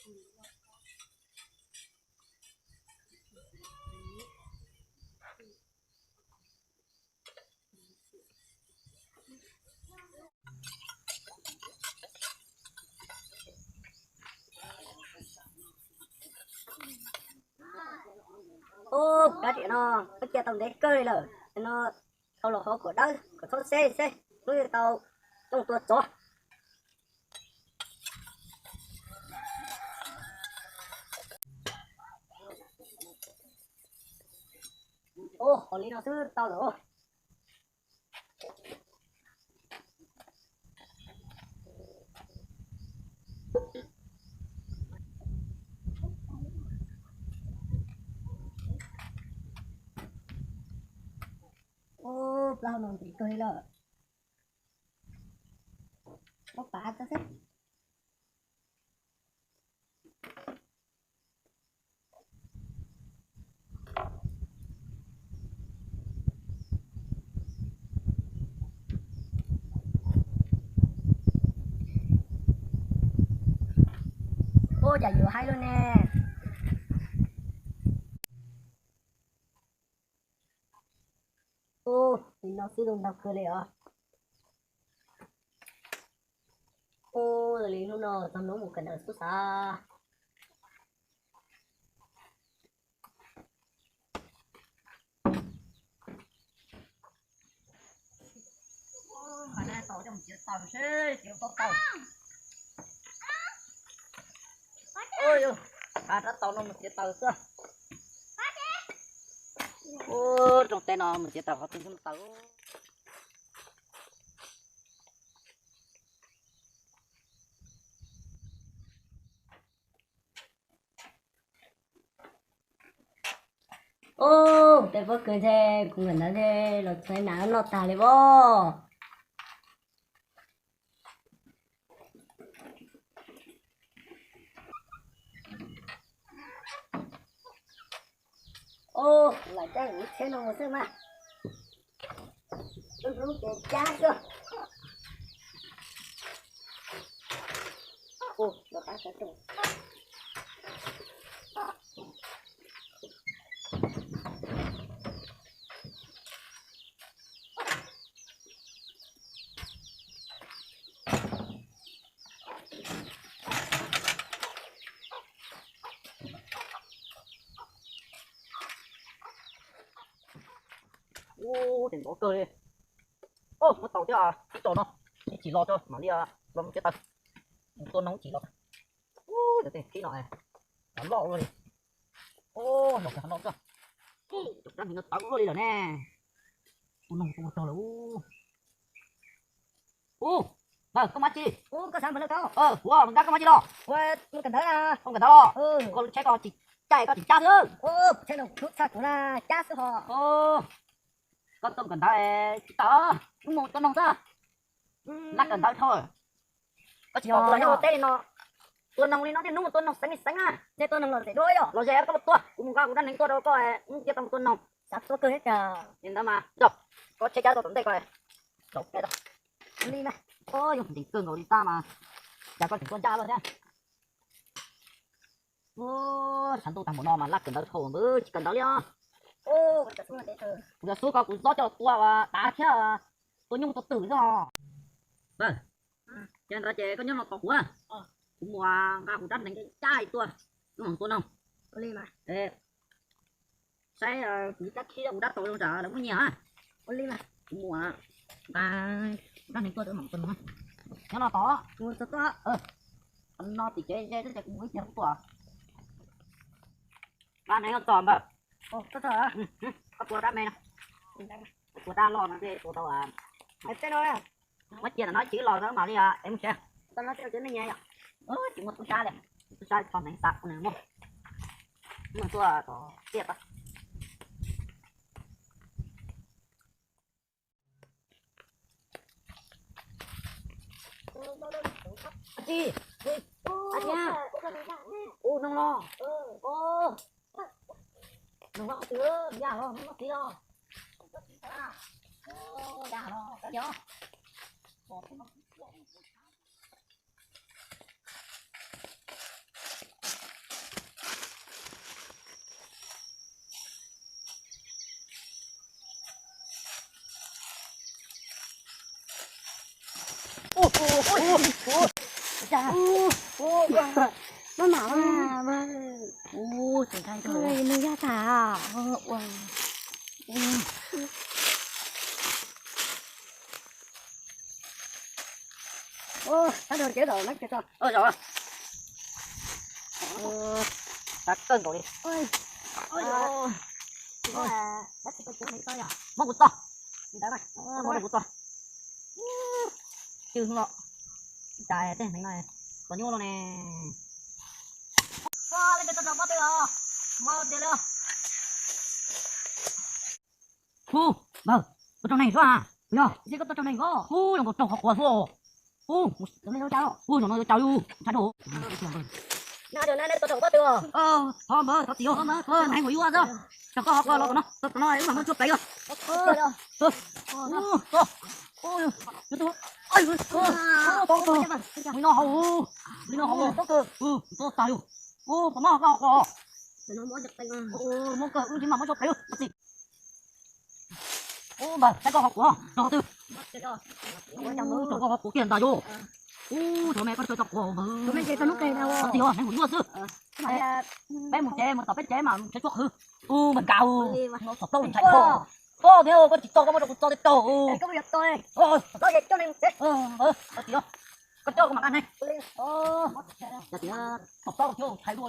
Ub, kab riam no koj cia tau ntev kawg li lawm, no thau los hauv kom dawb kom txhob xeb xeb, hnub twg tau coj tua tsov. Ub, hauv li no xwb tau lawm. Ub, plaub hau no ntev kawg li lawm. Muab pav tso xwb. Ub, cas yuav haib luaj ne. Ub, li no xwb zoo nraug kawg li os. Ub, li hnub no txog hnub mus kawm ntawv xwb xav. Nqa rab taus no mus txiav taws xwb. Ub, rooj teb no mus txiav taws qhov twg thiaj muaj taws. Ub, tej pob kws ntshe kuv nkawm ntawv ntshe los txhua nas noj tag li as. Ub, lam cab lub tsheb no mus xwb mas. Lub hlub ces cab xwb. Ub, los qab sawv tsees. Ub, tseem ntxov kawg li. Ub, muab tau thiab, ib tog no, ib chim los tso mam li los mus txiav taws. Mus tua noog ib chim los. Ub, cov tej qhib no, loj loj luaj li. Ub, los txog no xwb. Cov rab hneev no tawv luaj li lawm ne. Tua noog tua tag lawm. Ub, koj mas tsis, ua nkag koj mas tsis los, ua nkag ntawv los, koj tsheb koj tsis caij koj tsis cab xwb. Tsheb no hlub tshaj kuv na, cab xwb ho. Koj tua nkag ntawv tsis tau, hnub mus tua noog xwb. Lab kawm ntawv dhau. Koj tsis pom kuv los nyob ua teb li no, tua noog li no tej hnub mus tua noog xeev li xeev na. Ntshe tua noog los ntxim dua yom. Los ze koj tuaj, kuv mus nqa kuv rab hneev tuaj rau koj, wb cia koj mus tua noog. Xav tua kawg thiab cas. Li ntawd mas, koj tsheb cab tau tom ntej koj, saum peb tau. Li mas, yog ntev kawg nkaus li tab mas, cas koj tseem tuaj ncaj luaj thiab. Tshav ntuj tag npaum no mas lab kawm ntawv dhau npwb tsis kawm ntawv li os. Kuv cov xub ko kuv txob coj los tua tav thiab, tua nyuj tua twm xwb os. Ces ntawd ces koj nyob no tos kuv, kuv mus nqa kuv rab hneev cab tuaj, wb mam tua noog. Saib kuv rab khib kuv rab taus zoo tsam lawv muab nyiag. Kuv mus nqa kuv rab hneev tuaj wb mam tua noog. Nyob no tos. No tim tsev ze xwb ces kuv mus ib pliag kuv tuaj. Rab hneev txog npawg. Koj tua rab me no. Tua rab loj no thiaj tua tau. Muab cia ntawm no ib chim los tau mam li es mus tsev. Tsis muaj tub sab li, tub sab tso hneev xav ua nws muag. Mus tuaj tom tiaj tau. Tsis, ua noog los. Noog los twg, yaj los, noog los txiv los. Yaj los, yog. Ua noog, ua noog, ua noog. Ua, ua, ua, ua, maj mam mas. Ua, tseem ntshai kawg. Nws yog tham. Ua, ua. Ua, sab nraud kev zaum neeb tso. Ua, zaum. Ua, sab kawg nkaus li. Ua, ua, ua. Muab kuv txog. Muab kuv txog. Cw los. Cas tej hneev no txom nyuaj los ne. Ua, leej twg tuaj rau pob tw os? Ua, tiag li. Hu, npawg, tuaj raug neeg xwb a? Yog, koj tuaj raug neeg os. Hu, zoo nkaus raug qhov quav xwb. Hu, hu, zaum no yuav cas li, ntshai dhau. Thov npawg, thov txiv os, neeg kuv yuav xwb. Tsam koj qhov quav los tom no, tom no wb mam muab tshuaj plev os. Li no hauv, li no hauv, txog tag li. Hu, puas mob koj qhov quav? Mob kawg, wb tsis mam muab tshuaj plev os. Ub, npawg, saib koj qhov quav rau qhov twg? Rau koj qhov quav kiag ntag yom. Ub, thov me koj tso quav npawg. Txiv os, neeg kuv yuav xwb. Peb mus tsev, mus tom peb tsev mas tsev tshuaj qhwv. Ub, npawg nkaus, no txhom plaub ntshai koj. Koj thiab koj tsis txo koj muab rau kuv txo tej tau. Txiv, koj coj kuv mam nqa neeg. Txhom plaub thiab ntshai dua.